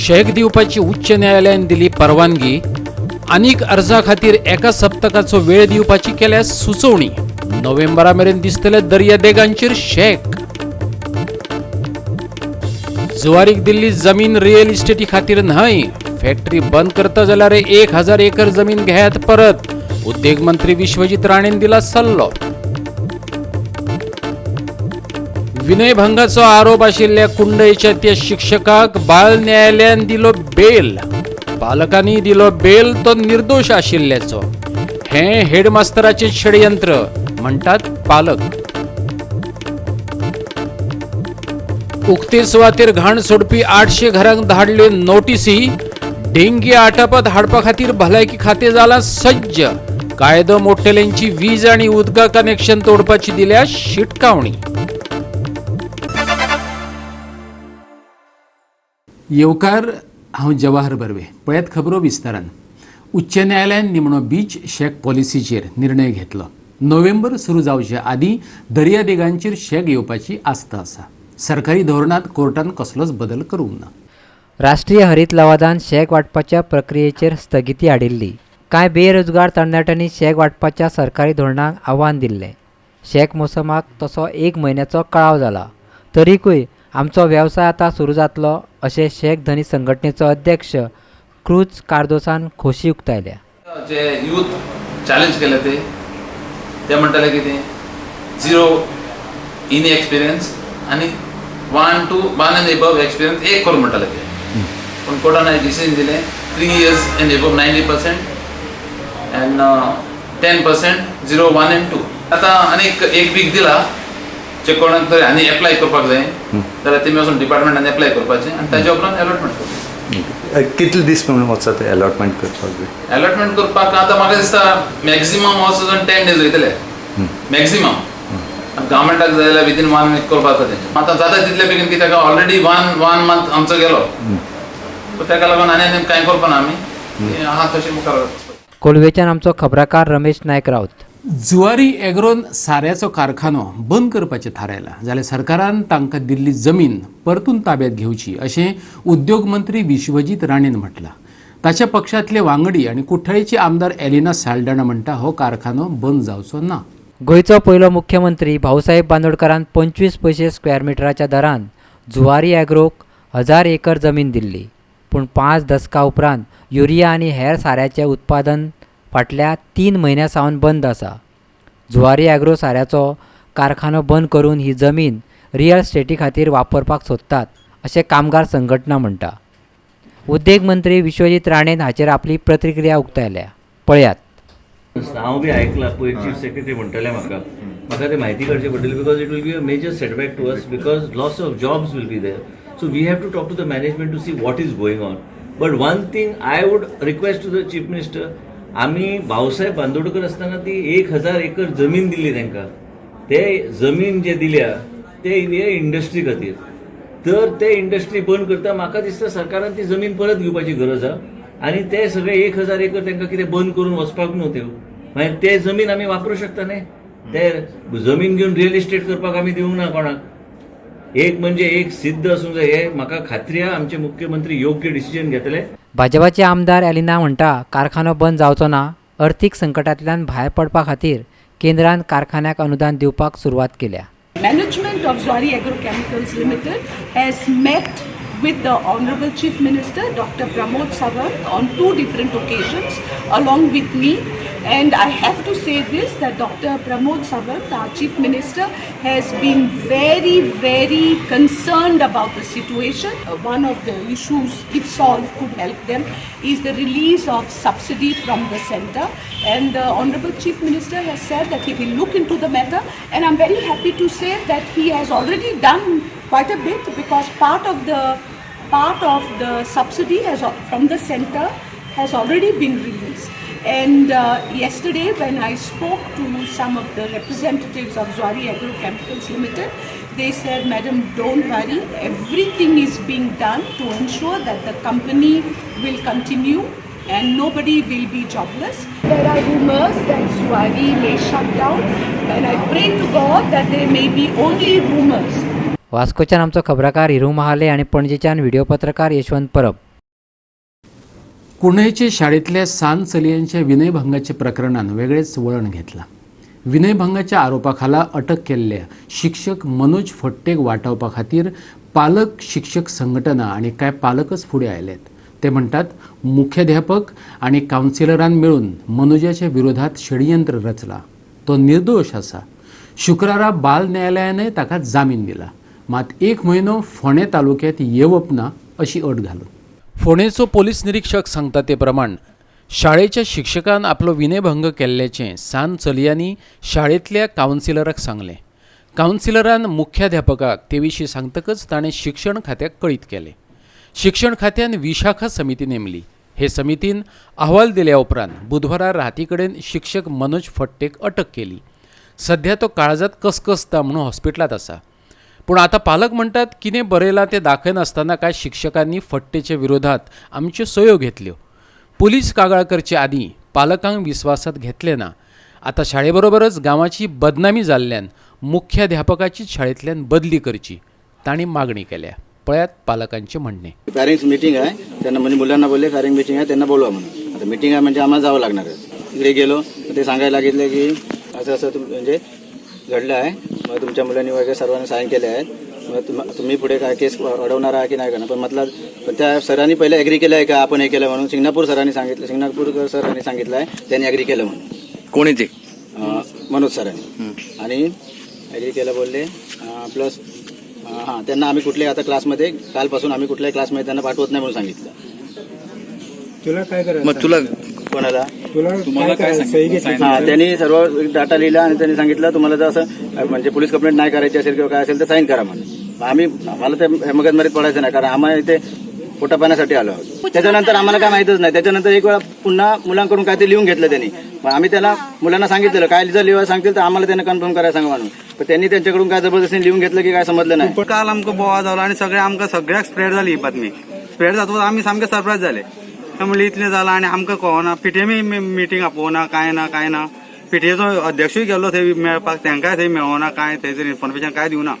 Shack दिवपाची उच्च न्यायालयान दिली परवानगी. आनीक अर्जा खातीर एका सप्तकाचो वेळ दिवपाची केल्या सुचोवणी. नोव्हेंबरा मेरेन दिसतले दर्यादेगांचेर शॅक. जुवारीक दिल्ली जमीन रियल इस्टेटी खातीर न्हय. फॅक्टरी बंद करता जाल्यार 1000 एकर जमीन घेयात परत. उद्देग मंत्री विश्वजीत राणेन दिला सल्लो. विनयभंगाचो आरोप आशिल्ल्या कुंडयच्या त्या शिक्षकाक बाल न्यायालयान दिलो बेल. पालकांनी दिलो बेल तो निर्दोश आशिल्ल्याचो. हें हेडमास्तराचें षडयंत्र म्हणटात पालक. उक्ते सुवातेर घाण सोडपी 800 घरांक धाडल्यो नोटीसी. डेंगी आटापात हाडपा खातीर भलायकी खातें जालां सज्ज. कायदो मोडटल्यांची वीज आनी उदका कनेक्शन तोडपाची दिल्या शिटकावणी. येवकार, हांव जवाहर बर्वे. पळयात खबरो विस्तारान. उच्च न्यायालयान निमणो बीच शॅक पॉलिसीचेर निर्णय घेतलो. नोव्हेंबर सुरू जावचे आदीं दर्यादेगांचेर शॅक येवपाची आस्त आसा. सरकारी धोरणांत कोर्टान कसलोच बदल करूंक ना. राष्ट्रीय हरीत लवादान शॅक वांटपाच्या प्रक्रियेचेर स्थगिती हाडिल्ली. कांय बेरोजगार तरणाट्यांनी शॅक वांटपाच्या सरकारी धोरणाक आव्हान दिल्लें. शॅक मोसमाक तसो एक म्हयन्याचो कळाव जाला, तरीकूय आमचो वेवसाय आतां सुरू जातलो अशें शॅक धनी संघटनेचो अध्यक्ष क्रूज कार्दोसान खोशी उक्तायल्या. जे यूथ चॅलेंज केले ते ते म्हणटाले कितें, झिरो इन एक्सपिरियन्स आनी 1 to 1 and above experience एक करून म्हणटाले ते. पूण कोर्टान डिसिजन दिलें, 3 years and above 90% and 10% 0, 1 and 2. आतां आनीक एक वीक दिला, जे कोणाक तरी आनी एप्लाय करपाक जाय जाल्यार तेमी वचून डिपार्टमेंटान एप्लाय करपाचें आनी ताच्या उपरांत अलॉटमेंट करपाचें. कितले दीस म्हणून वचत अलॉटमेंट करपाक बी? अलॉटमेंट करपाक आतां म्हाका दिसता मॅक्झिमम वचून 10 डेज वयतले मॅक्झिमम. गव्हर्मेंटाक जाय जाल्यार विदीन वन वीक करपाक जाता तेंचें. आतां जाता तितले बेगीन, कित्याक ऑलरेडी वन वन मंथ आमचो गेलो. सो ताका लागून आनी आनी कांय करपाना आमी. तें आहा तशें मुखार वचपाचें. कोलवेच्यान आमचो खबराकार रमेश नायक राऊत. जुवारी एग्रोन साऱ्याचो कारखानो बंद करपाचें थारायलां जाल्यार सरकारान तांकां दिल्ली जमीन परतून ताब्यात घेवची अशें उद्योग मंत्री विश्वजीत राणेन म्हटलां. ताच्या पक्षांतले वांगडी आनी कुठ्ठाळीचे आमदार एलिना साल्डाणा म्हणटा, हो कारखानो बंद जावचो ना. गोंयचो पयलो मुख्यमंत्री भाऊसाहेब बांदोडकरान 25 पयशे स्क्वेअर मिटराच्या दरान जुवारी ॲग्रोक 1000 एकर जमीन दिल्ली. पूण 5 दसकां उपरांत युरिया आनी हेर साऱ्याचें उत्पादन फाटल्या 3 म्हयन्यां सावन बंद आसा. जुवारी ॲग्रो साऱ्याचो कारखानो बंद करून ही जमीन रियल स्टेटी खातीर वापरपाक सोदतात अशें कामगार संघटना म्हणटा. उद्देग मंत्री विश्वजीत राणेन हाचेर आपली प्रतिक्रिया उक्तायल्या, पळयात. हांव बी आयकलां पयर चीफ सेक्रेटरी म्हणटाले म्हाका. म्हाका ते म्हायती काडची पडटली because it will be a major setback to us, because loss of jobs will be there, so we have to talk to the management to see what is going on. But one thing I would request to the Chief Minister, आमी भाऊसाहेब बांदोडकर आसतना ती 1000 acre जमीन दिल्ली तांकां. ते जमीन जे दिल्या ते industry खातीर, तर ते इंडस्ट्री बंद करता. म्हाका दिसता सरकारान ती जमीन परत घेवपाची गरज आहा आनी ते सगळे 1000 एकर तांकां कितें बंद करून वचपाक न्हू त्यो. मागीर ते जमीन आमी वापरूं शकता न्ही. ते जमीन घेवन रियल इस्टेट करपाक आमी दिवंक ना कोणाक. एक म्हणजे एक सिद्ध आसूंक जाय. हे म्हाका खात्री आहा, आमचे मुख्यमंत्री योग्य डिसिजन घेतले. भाजपाचे आमदार एलिना म्हणटा, कारखानो बंद जावचो ना. अर्थीक संकटांतल्यान भायर पडपा खातीर केंद्रान कारखान्याक अनुदान दिवपाक सुरवात केल्या. Management of Zuari Agrochemicals Limited has met with the Honorable Chief Minister Dr. Pramod Sawant on two different occasions along with me, and I have to say this, that Dr. Pramod Sawant, our Chief Minister, has been very, very concerned about the situation. One of the issues, if solved, could help them is the release of subsidy from the center, and the Honorable Chief Minister has said that he will look into the matter, and I'm very happy to say that he has already done quite a bit, because part of the subsidy has from the center has already been released. And yesterday, when I spoke to some of the representatives of Zuari Agrochemicals Limited, they said, "Madam, don't worry, everything is being done to ensure that the company will continue and nobody will be jobless." There are rumors that Zuari may shut down, and I pray to God that they may be only rumors. वास्कोच्यान आमचो खबराकार हिरू महाले आनी पणजेच्यान video पत्रकार यशवंत परब. कुंडयचे शाळेंतल्या सान चलयांच्या विनयभंगाच्या प्रकरणान वेगळेच वळण घेतलां. विनयभंगाच्या आरोपा खाला अटक केल्ल्या शिक्षक मनोज फट्टेक वाटावपा खातीर पालक शिक्षक संघटना आनी कांय पालकच फुडें आयल्यात. ते म्हणटात मुख्याध्यापक आनी कावन्सिलरान मेळून मनोजाच्या विरोधात षडयंत्र रचला. तो निर्दोश आसा. शुक्रारा बाल न्यायालयानय ताका जामीन दिला. मात एक म्हयनो फोंडें तालुक्यांत येवप ना अशी अट घालून. फोंडेचो पोलीस निरीक्षक सांगता ते प्रमाण शाळेच्या शिक्षकान आपलो विनयभंग केल्ल्याचें सान चलयांनी शाळेंतल्या कावन्सिलराक सांगलें. कावन्सिलरान मुख्याध्यापकाक ते विशीं सांगतकच ताणें शिक्षण खात्याक कळीत केलें. शिक्षण खात्यान विशाखा समिती नेमली. हे समितीन अहवाल दिल्या उपरांत बुधवारा राती कडेन शिक्षक मनोज फट्टेक अटक केली. सध्या तो काळजात कसकसता म्हणून हॉस्पिटलांत आसा. पूण आतां पालक म्हणटात कितें बरयलां तें दाखयनासतना कांय शिक्षकांनी फट्टेच्या विरोधात आमच्यो सयो घेतल्यो. पुलीस कागाळ करचे आदीं पालकांक विस्वासांत घेतलें ना. आतां शाळे बरोबरच गांवाची बदनामी जाल्ल्यान मुख्याध्यापकाचीच शाळेंतल्यान बदली करची तांणी मागणी केल्या. पळयात पालकांचें म्हणणें. पॅरेंट्स मिटिंग आहे त्यांना, म्हणजे मुलांना बोलले पॅरेंट मिटिंग आहे, त्यांना बोलवा म्हणून. आता मिटिंग आहे म्हणजे आम्हाला जावं लागणार आहे. तिकडे गेलो तर ते सांगायला लागितले की असं असं म्हणजे घडलं आहे, मग तुमच्या मुलांनी वगैरे सर्वांनी साईन केले आहेत, मग तुम्ही पुढे काय केस अडवणार आहे की नाही करणार. पण म्हटलं पण त्या सरांनी पहिले ॲग्री केलं आहे का आपण हे केलं म्हणून. सिंगणापूर सरांनी सांगितलं, सिंगणापूरकर सरांनी सांगितलं आहे, त्यांनी ॲग्री केलं म्हणून. कोणी ते? मनोज सरांनी. आणि ॲग्री केलं बोलले. प्लस हां, त्यांना आम्ही कुठल्याही आता क्लासमध्ये, कालपासून आम्ही कुठल्याही क्लासमध्ये त्यांना पाठवत नाही म्हणून सांगितलं. तुला काय करायचं? मग तुला कोणाला? तुला तुम्हाला काय काय करायचं? सही सांगितलं? घेतली. हां, त्यांनी सर्व डाटा लिहिला आणि त्यांनी सांगितलं तुम्हाला जर असं म्हणजे पोलीस कंप्लेंट नाही करायची असेल किंवा काय असेल तर साईन करा म्हणून. आम्ही आम्हाला ते मगजमारीत पडायचं नाही, कारण आम्हाला इथे पोटापाण्यासाठी आलो आहोत. त्याच्यानंतर आम्हाला काय माहितच नाही. त्याच्यानंतर एक वेळा पुन्हा मुलांकडून काय ते लिहून घेतलं त्यांनी. मग आम्ही त्याला मुलांना सांगितलेलं काय जर लिहायला सांगतील तर आम्हाला त्यांना कन्फर्म करायला सांगा म्हणून. पण त्यांनी त्यांच्याकडून काय जबरदस्तीने लिहून घेतलं की काय समजलं नाही. काल आमकां बोवा जालो आनी सगळे आमकां सगळ्याक स्प्रेड जाली ही बातमी. स्प्रेड जातकूच आमी सामके सरप्रायज जाले. म्हणलें इतलें जालां आनी आमकां कळना, पीटीएमय मिटींग आपोवना, कांय ना कांय ना. पीटीएचो अध्यक्षूय गेल्लो थंय मेळपाक, तांकांय थंय मेळोना, कांय थंयसर इन्फॉर्मेशन कांय दिवना.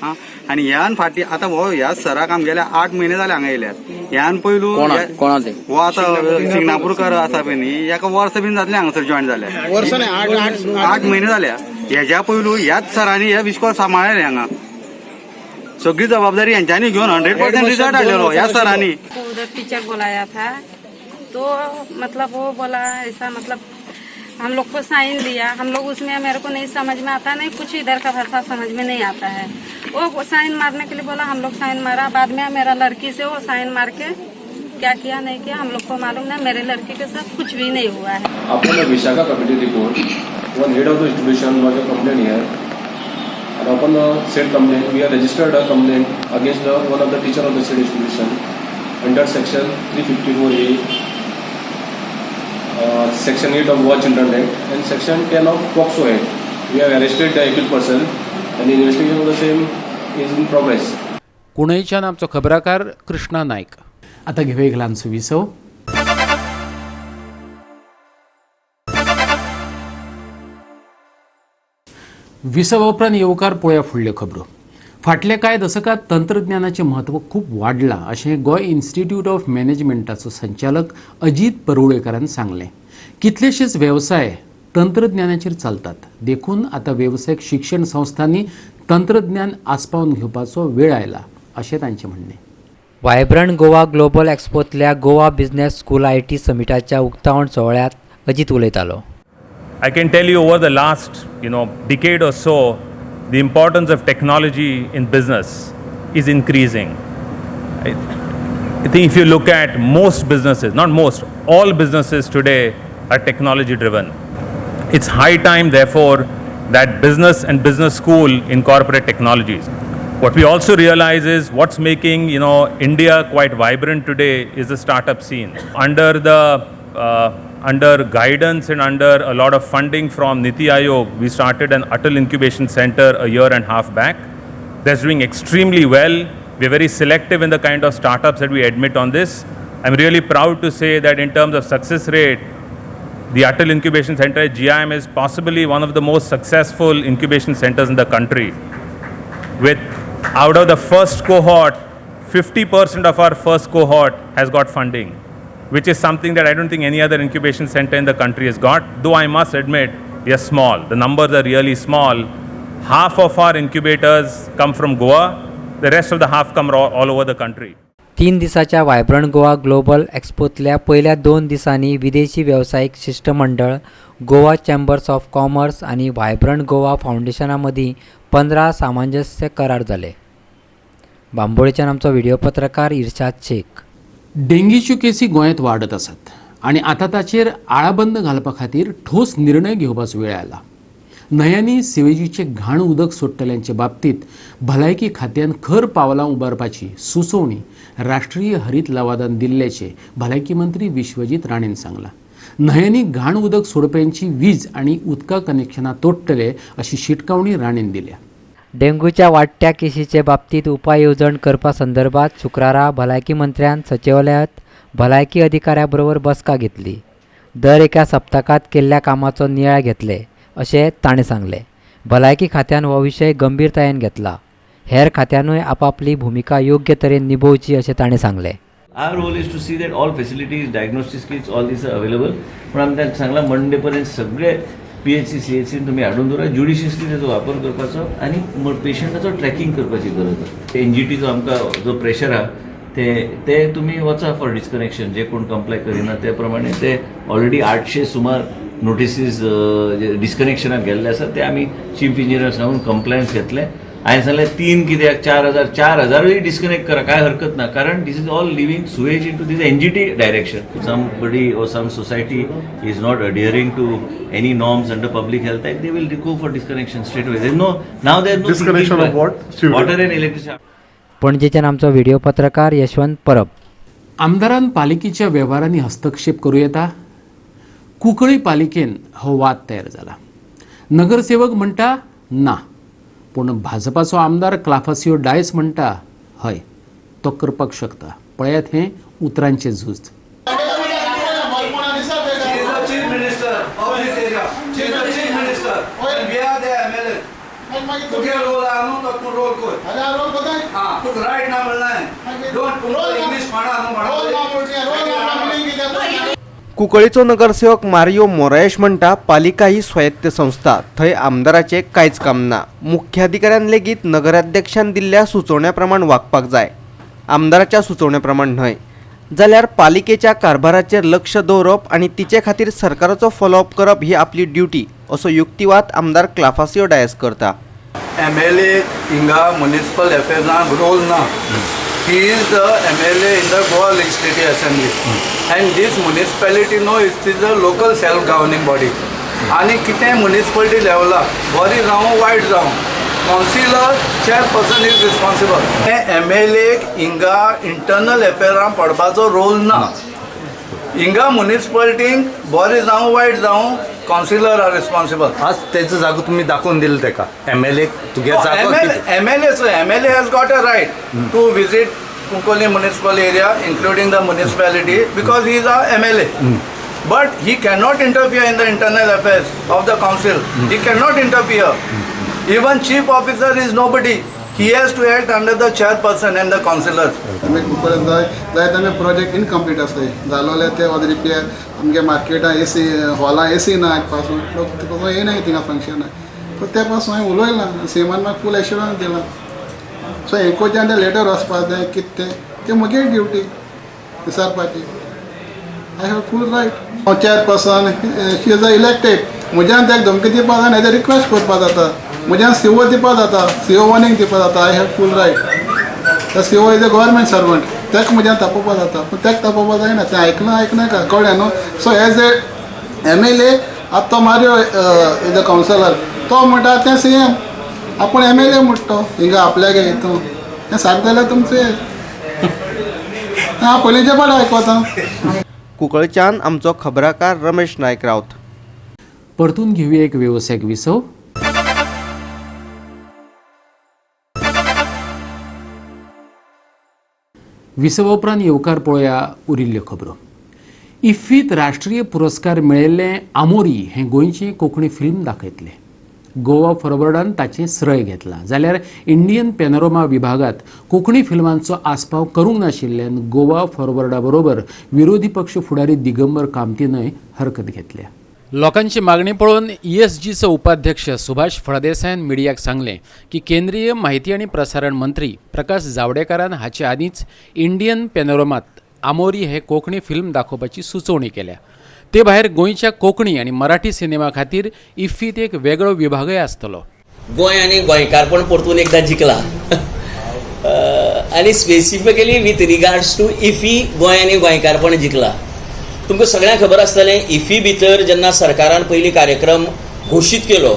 आं, आनी ह्यान फाटीं आतां हो ह्या सराक आमगेल्या 8 म्हयने जाले हांगा येयल्यार. ह्यान पयलू कोणा ते? हो आतां सिंगणापूरकर आसा पळय न्ही, एका वर्स बीन जातलें हांगासर जॉयन जाल्यार. वर्ष नाही, आठ आठ. 8 म्हयने जाल्या. हेज्या पयलू ह्याच सरांनी हे इस्कोल सांबाळ्ळेलें. हांगा सगळी जबाबदारी हेंच्यांनी घेवन 100% रिजल्ट हाडलेलो ह्या सरांनी. को उधर टीचर बुलाया था तो मतलब वो बोला ऐसा, मतलब हम लोग को साइन दिया. हम लोग उसमें मेरे को नहीं समझ में आता, नहीं कुछ इधर का भाषा समझ में नहीं आता है. वो साइन मारने के लिए बोला, हम लोग साइन मारा. बाद में मेरा लड़की से वो साइन मार के क्या किया नहीं किया हम लोग को मालूम नहीं. मेरे लड़की के साथ कुछ भी नहीं हुआ है. Upon the Vishaka committee report, one head of the institution lodged a complaint here, and upon the said complaint, we have registered a complaint against the one of the teacher of the said institution under section 354A, section 8 of Goa Children Act, and section 10 of POCSO Act. We have arrested the accused person, and the investigation of the same is in progress. कुंडयच्यान आमचो खबराकार कृष्णा नायक. आतां घेवया एक ल्हानसो विसव. विसवा उपरांत येवकार. पळोवया फुडल्यो खबरो. फाटल्या कांय दसकांत तंत्रज्ञानाचें म्हत्व खूब वाडलां अशें गोंय इन्स्टिट्यूट ऑफ मॅनेजमेंटाचो संचालक अजीत परुळेकारान सांगलें. कितलेशेच वेवसाय तंत्रज्ञानाचेर चलतात, देखून आतां वेवसायीक शिक्षण संस्थांनी तंत्रज्ञान आस्पावन घेवपाचो वेळ आयला अशें तांचें म्हणणें. वायब्रंट गोवा ग्लोबल एक्स्पोंतल्या गोवा बिझनेस स्कूल IT समिटाच्या उक्तावण सुवाळ्यांत अजीत उलयतालो. I can tell you over the last, decade or so, the importance of technology in business is increasing. I think if you look at most businesses, not most, all businesses today are technology driven. It's high time, therefore, that business and business school incorporate technologies. What we also realize is what's making India quite vibrant today is the startup scene. Under guidance and under a lot of funding from Niti Aayog, we started an Atal Incubation Center a year and a half back. That's doing extremely well. We're very selective in the kind of startups that we admit on this. I'm really proud to say that in terms of success rate, the Atal Incubation Center at GIM is possibly one of the most successful incubation centers in the country. With out of the first cohort, 50% of our first cohort has got funding. which is something that I don't think any other incubation center in the country has got, though I must admit we are small. The numbers are really small. Half of our incubators come from Goa, the rest of the half come all over the country. 3 दिसाच्या vibrant Goa global एक्स्पोंतल्या पयल्या 2 दिसांनी विदेशी वेवसायीक शिश्टमंडळ, Goa chambers of commerce आनी vibrant Goa फावंडेशना मदीं 15 सामंजस्य करार जाले. बांबोळेच्यान आमचो व्हिडिओ पत्रकार इर्शाद शेख. डेंगीच्यो केसी गोंयांत वाडत आसात आनी आतां ताचेर आळाबंद घालपा खातीर ठोस निर्णय घेवपाचो वेळ आयला. न्हंयांनी सिवेजीचें घाण उदक सोडटल्यांचे बाबतींत भलायकी खात्यान खर पावलां उबारपाची सुचोवणी राष्ट्रीय हरीत लवादान दिल्ल्याचें भलायकी मंत्री विश्वजीत राणेन सांगलां. न्हंयांनी घाण उदक सोडप्यांची वीज आनी उदका कनेक्शनां तोडटले अशी शिटकावणी राणेन दिल्या. डेंग्यूच्या वाडट्या केशीचे बाबतींत उपाय येवजण करपा संदर्भात शुक्रारा भलायकी मंत्र्यान सचिवालयांत भलायकी अधिकाऱ्या बरोबर बसका घेतली. दर एका सप्तकांत केल्ल्या कामाचो नियाळ घेतले अशें ताणें सांगलें. भलायकी खात्यान हो विशय गंभीरतायेन घेतला. हेर खात्यानूय आपापली भुमिका योग्य तरेन निभोवची अशें ताणें सांगलें. Our role is to see that all facilities, diagnosis kits, all these are available. पण आमी तांकां सांगलां मंडे पर्यंत सगळे PHC CHC तुमी हाडून दवरा, ज्युडिशियसली तेजो वापर करपाचो आनी पेशंटाचो ट्रॅकिंग करपाची गरज आसा. NGTचो आमकां जो प्रेशर आहा ते तुमी वचा फॉर डिस्कनेक्शन, जे कोण कंप्लाय करिना ते प्रमाणे ते ऑलरेडी 800 सुमार नोटिसीज डिस्कनेक्शनाक गेल्ले आसा. ते आमी चीफ इंजिनियर सांगून कंप्लायन्स घेतले. हांवें सांगलें 3 कित्याक 4000 4000 डिस्कनेक्ट करा, कांय हरकत ना, कारण this is all living sewage into this NGT direction. Somebody or some society is not adhering to any norms under public health act, they will go for disconnection straight away. There no now there no disconnection of what? Water and electricity. पणजेच्यान आमचो video पत्रकार यशवंत परब. आमदारान पालिकेच्या वेव्हारांनी हस्तक्षेप करूं येता? कुंकळी पालिकेन हो वाद तयार जाला. नगरसेवक म्हणटा ना, पूण भाजपाचो आमदार क्लाफासियो डायस म्हणटा हय, तो करपाक शकता. पळयात हें उतरांचें झूज. कुंकळीचो नगरसेवक मारियो मोरायश म्हणटा पालिका ही स्वायत्त संस्था, थंय आमदाराचें कांयच काम ना. मुख्याधिकाऱ्यान लेगीत नगराध्यक्षान दिल्ल्या सुचोवण्या प्रमाण वागपाक जाय, आमदाराच्या सुचोवण्या प्रमाण न्हय. जाल्यार पालिकेच्या कारभाराचेर लक्ष दवरप आनी तिचे खातीर सरकाराचो फॉलोअप करप ही आपली ड्युटी, असो युक्तिवाद आमदार क्लाफासियो डायस करता. MLA हिंगा म्युनिसिपल अफेर्सान रोल ना. He is the MLA in the Goa Legislative Assembly, and this municipality no, it is a local self-governing body. आणि कितें म्युनिसिपॅलिटी लेवलाक बरी जावं वायट जावं, councillor chairperson is responsible. MLA हिंगा इंटरनल अफेअरां पडपाचो रोल ना. हिंगा म्युनिसिपॅलिटींक बरें जावं वायट जावं कावन्सिलर are responsible. आज तेजो जागो तुमी दाखोवन दिलो तेका MLA तुगे जागो. MLA has got a right to visit Cuncolim municipal area including the municipality because he is a MLA. But he cannot interfere in the internal affairs of the council. He cannot interfere. Even chief officer is nobody. He has to act under the chairperson and the councillors. आमी कुंकळ्ळे जाय जायत आमी project incomplete आसताय, जालोले ते was repair. आमगे मार्केटां AC हॉलां AC ना आयज पासून, लोक पासून येयनाय थिंगा फंक्शनाक. सो ते पासून हांवें उलयलां, सीएमान म्हाका फूल एश्योरन्स दिलां. सो हें तें लेटर वचपा जाय कितें तें तें म्हगे duty विचारपाची. I have full right. हांव chairperson, she is a elected. म्हज्यान ताका धमकी दिवपा जायना, हेजेर रिक्वेस्ट करपा जाता. म्हज्यान सीओ दिवपा जाता, सीओ वॉर्निंग दिवपा जाता. I have full right. The CO is a government servant, ताका म्हज्यान तापोवपा जाता, पूण ताका तापोवपा जायना. तें आयकलां आयकनाका, कळ्ळें न्हू. So as a MLA आतां तो मारियो is a counsellor, तो म्हणटा तें CM, आपूण MLA म्हणटा तो हिंगा आपल्यागे हितून हें सारकें जाल्यार तुमचें हांव पयलींचे पाट आयकता. कुंकळच्यान आमचो खबराकार रमेश नायक रावत. परतून घेवया एक वेवसायीक विसव. विसवा उपरांत येवकार पळोवया उरिल्ल्यो खबरो. इफ्फीत राष्ट्रीय पुरस्कार मेळिल्लें आमोरी हें गोंयचें कोंकणी फिल्म दाखयतलें. गोवा फॉरवर्डान ताचें स्रय घेतलां, जाल्यार इंडियन पॅनोरमा विभागांत कोंकणी फिल्मांचो आस्पाव करूंक नाशिल्ल्यान गोवा फॉरवर्डा बरोबर विरोधी पक्ष फुडारी दिगंबर कामतीनय हरकत घेतल्या. लोकांची मागणी पळोवन ESGचो उपाध्यक्ष सुभाष फळदेसायान मिडियाक सांगलें की केंद्रीय माहिती आनी प्रसारण मंत्री प्रकाश जावडेकरान हाचे आदींच इंडियन पॅनोरमात आमोरी हे कोंकणी फिल्म दाखोवपाची सुचोवणी केल्या. ते भायर गोंयच्या कोंकणी आनी मराठी सिनेमा खातीर इफ्फीत एक वेगळो विभागय आसतलो. गोंय आनी गोंयकारपण परतून एकदां जिखला आनी specifically with regards to IFFI Goa आनी गोंयकारपण जिखला. तुमकां सगळ्यांक खबर आसतलें, इफ्फी भितर जेन्ना सरकारान पयलीं कार्यक्रम घोशीत केलो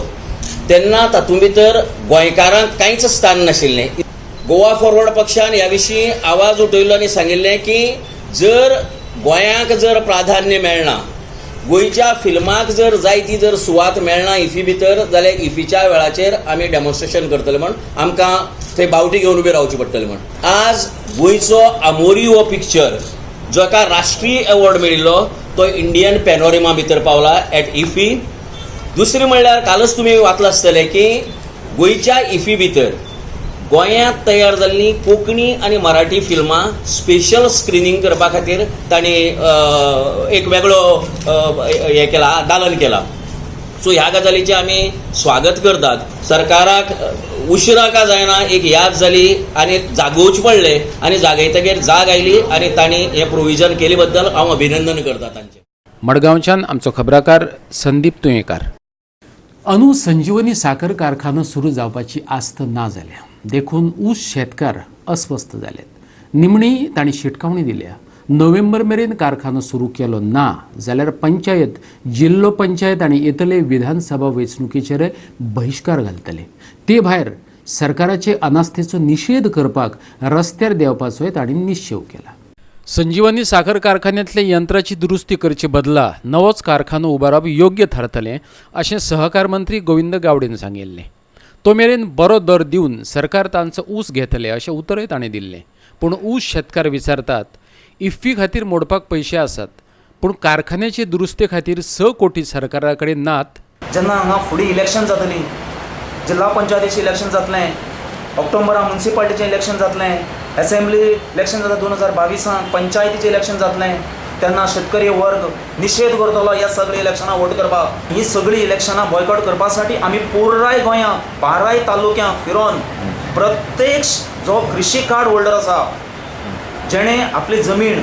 तेन्ना तातूंत भितर गोंयकारांक कांयच स्थान नाशिल्लें. गोवा फॉरवर्ड पक्षान ह्या विशीं आवाज उठयलो आनी सांगिल्लें की जर गोंयांक जर प्राधान्य मेळना, गोंयच्या फिल्माक जर जाय ती जर सुवात मेळना इफ्फी भितर, जाल्यार इफ्फीच्या वेळाचेर आमी डेमॉन्स्ट्रेशन करतले म्हण आमकां थंय बावटी घेवन उबे रावचे पडटले म्हण. आज गोंयचो आमोरी हो पिक्चर जाका राष्ट्रीय अवॉर्ड मेळिल्लो तो इंडियन पॅनोरमा भितर पावला एट इफ्फी. दुसरें म्हणल्यार कालच तुमी वाचलां आसतलें की गोंयच्या इफ्फी भितर गोंयांत तयार जाल्लीं कोंकणी आनी मराठी फिल्मां स्पेशल स्क्रिनींग करपा खातीर तांणी एक वेगळो हें केला, दालन केला. सो ह्या गजालीचें आमी स्वागत करतात. सरकाराक उशिरा का जायना एक याद जाली आनी जागोवचें पडलें आनी जागयतगीर जाग आयली आनी तांणी हें प्रोविजन केले बद्दल हांव अभिनंदन करता तांचें. मडगांवच्यान आमचो खबराकार संदीप तुयेंकार. अंदू संजीवनी साखर कारखानो सुरू जावपाची आस्त ना जाल्या, देखून ऊस शेतकार अस्वस्थ जाल्यात. निमणी तांणी शिटकावणी दिल्या, नोव्हेंबर मेरेन कारखानो सुरू केलो ना जाल्यार पंचायत, जिल्लो पंचायत आनी येतले विधानसभा वेंचणुकेचेर बहिश्कार घालतले. ते भायर सरकाराचे अनास्थेचो निशेध करपाक रस्त्यार देंवपाचोय तांणी निश्चेव केला. संजीवनी साखर कारखान्यांतले यंत्राची दुरुस्ती करचे बदला नवोच कारखानो उबारप योग्य थारतलें अशें सहकार मंत्री गोविंद गावडेन सांगिल्लें. तो मेरेन बरो दर दिवन सरकार तांचो ऊस घेतले अशें उतरय ताणें दिल्लें. पूण ऊस शेतकार विचारतात, इफ्फी खातीर मोडपाक पयशे आसात, पूण कारखान्याचे दुरुस्ते खातीर 6 कोटी सरकारा कडेन नात. जेन्ना हांगा फुडें इलेक्शन जातली, जिल्हा पंचायतीचें इलेक्शन जातलें, ऑक्टोबराक म्युनिसिपालिटीचें इलेक्शन जातलें, एसेंब्ली इलेक्शन जाता 2022 पंचायतीचें इलेक्शन जातलें, तेन्ना शेतकरी वर्ग निशेध करतलो ह्या सगळ्या इलेक्शनां वोट करपाक. ही सगळीं इलेक्शनां बॉयकॉट करपासाठी आमी पुराय गोंयांत 12 तालुक्यांक फिरोन प्रत्येक जो कृषी कार्ड होल्डर आसा, जेणे आपली जमीन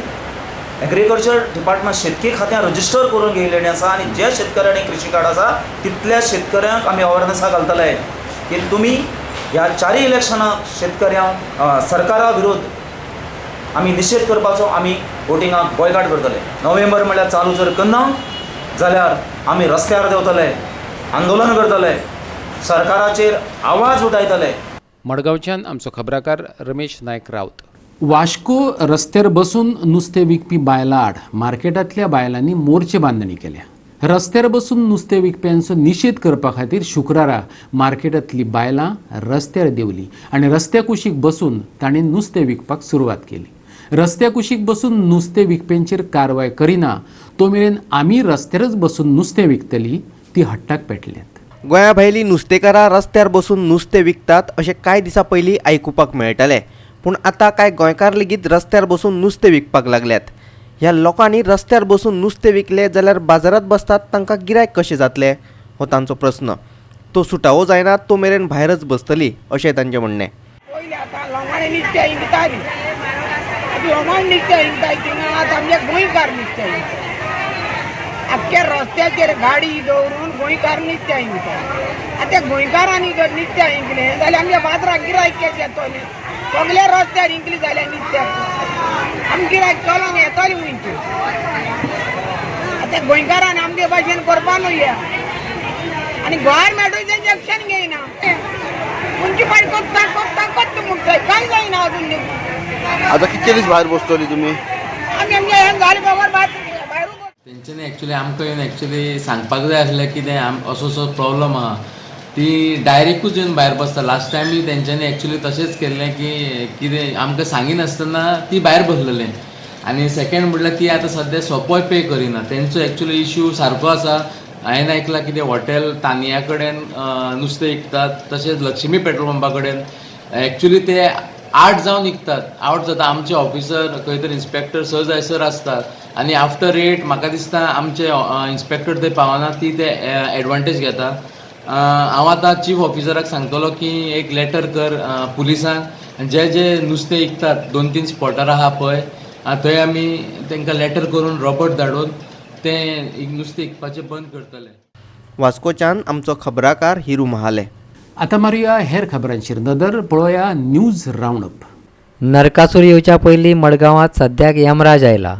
एग्रीकल्चर डिपार्टमेंट शेतकी खात्यान रजिस्टर करून घेयलेली आसा आनी जे शेतकऱ्यांनी कृषी कार्ड आसा तितल्या शेतकऱ्यांक आमी अवेरनसा घालतले की तुमी ह्या 4 इलेक्शनाक शेतकऱ्यांक सरकारा विरोध आमी निशेध करपाचो, आमी वोटिंगाक बॉयकाट करतले. नोव्हेंबर म्हणल्यार चालू जर करना जाल्यार आमी रस्त्यार देंवतले, आंदोलन करतले, सरकाराचेर आवाज उठायतले. मडगांवच्यान आमचो खबराकार रमेश नायक राऊत. वास्को रस्त्यार बसून नुस्तें विकपी बायलां आड मार्केटांतल्या बायलांनी मोर्चे बांदणी केल्या. रस्त्यार बसून नुस्तें विकप्यांचो निशेध करपा खातीर शुक्रारा मार्केटांतली बायलां रस्त्यार देंवली आनी रस्त्या कुशीक बसून तांणी नुस्तें विकपाक सुरवात केली. रस्त्या कुशीक बसून नुस्तें विकप्यांचेर कारवाय करिना तो मेरेन आमी रस्त्यारच बसून नुस्तें विकतली ती हट्टाक पेटल्यात. गोंया भायली नुस्तेकारां रस्त्यार बसून नुस्तें विकतात अशें कांय दिसां पयलीं आयकुपाक मेळटालें, पूण आतां कांय गोंयकार लेगीत रस्त्यार बसून नुस्तें विकपाक लागल्यात. ह्या लोकांनी रस्त्यार बसून नुस्तें विकलें जाल्यार बाजारांत बसतात तांकां गिरायक कशें जातलें हो तांचो प्रस्न. तो सुटावो जायना तो मेरेन भायरच बसतली अशें तांचें म्हणणें. पयलीं आतां लोकांनी नुस्तें विकताली, आतां लोकांनी नुस्तें विकताय थिंगा आतां आमचे गोंयकार नुस्तें विकता. आख्ख्या रस्त्याचेर गाडी दवरून गोंयकार नुस्तें विकता. आतां गोंयकारांनी जर नुस्तें विकलें जाल्यार आमच्या बाजाराक गिरायक कशें येतलें? सगल्या रस्त्यार विकली जाल्यार नुस्त्याक आमी गिरायक चलोंक येतली खंयची? आतां गोंयकारान आमगे भाशेन करपा न्हू या आनी गोवोरमेंटूय एक्शन घेयना. मुन्सिपालिटी करता करता करता म्हणटाय कांय जायना अजून. आतां कितले दीस भायर बसतली तुमी? आमी आमगे हें जालें बगर भायर. तेंच्यांनी एक्चुली आमकां येवन एक्चुली सांगपाक जाय आसलें कितें असो असो प्रॉब्लम आहा, ती डायरेक्टूच येवन भायर बसता. लास्ट टायमूय तेंच्यांनी एक्चुली तशेंच केल्लें की कितें आमकां सांगिनासतना ती भायर बसलेले. आनी सेकेंड म्हटल्यार ती आतां सद्या सोपोय पे करिना, तेंचो एक्चुली इश्यू सारको आसा. हांवें आयकलां कितें हॉटेल तानिया कडेन नुस्तें विकतात, तशेंच लक्ष्मी पेट्रोल पंपा कडेन. एक्चुली ते आठ जावन विकतात, आवट जाता. आमचे ऑफिसर खंय तरी इन्स्पेक्टर 6 जायसर आसतात आनी आफ्टर 8 म्हाका दिसता आमचे इन्स्पेक्टर थंय पावना, ती ते एडवांटेज घेता. हांव आतां चीफ ऑफिसराक सांगतलो की एक लेटर कर पुलिसांक, जे जे नुस्तें विकतात 2-3 स्पॉटार आहा पळय थंय आमी तांकां लेटर करून रोबोट धाडून तें नुस्तें विकपाचें बंद करतले. वास्कोच्यान आमचो खबराकार हिरू महाले. आतां मारुया हेर खबरांचेर नदर, पळोवया न्यूज रावंडअप. नरकासूर येवच्या पयलीं मडगांवांत सद्याक यमराज आयला.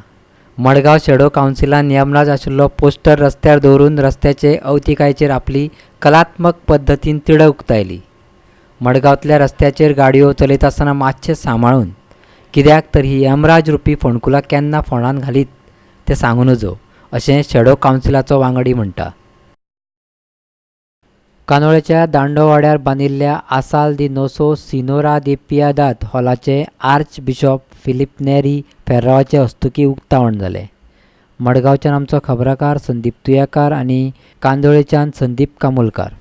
मडगांव शेडो कावन्सिलान यमराज आशिल्लो पोस्टर रस्त्यार दवरून रस्त्याचे अवतिकायेचेर आपली कलात्मक पद्दतीन तिडक उक्तायली. मडगांवतल्या रस्त्याचेर गाडयो चलयता आसतना मातशें सांबाळून, कित्याक तर ही यमराज रुपी फोंडकुलां केन्ना फोंडान घालीत तें सांगू नजो, अशें शेडो कावन्सिलाचो वांगडी म्हणटा. कानोळेच्या दांडोवाड्यार बांदिल्ल्या आसाल दी नोसो सिनोरा दी पियादाद हॉलाचें आर्च बिशॉप फिलीप नेरी फेर्रावाचे हस्तुकीं उक्तावण जालें. मडगांवच्यान आमचो खबराकार संदीप तुयाकार आनी कांदोळेच्यान संदीप कामोलकार.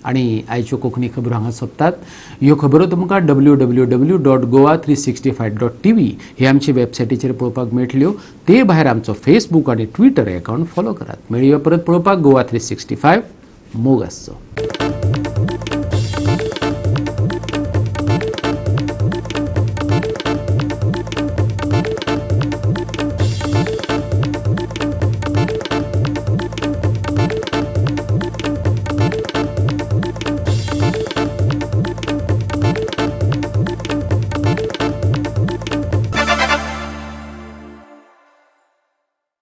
आनी आयच्यो कोंकणी खबरो हांगा सोंपतात. ह्यो खबरो तुमकां www.goa365.tv हे आमचे वेबसायटीचेर पळोवपाक मेळटल्यो. ते भायर आमचो फेसबूक आनी ट्विटर अकावंट फॉलो करात. मेळया परत पळोवपाक गोवा 365. मोग आसचो.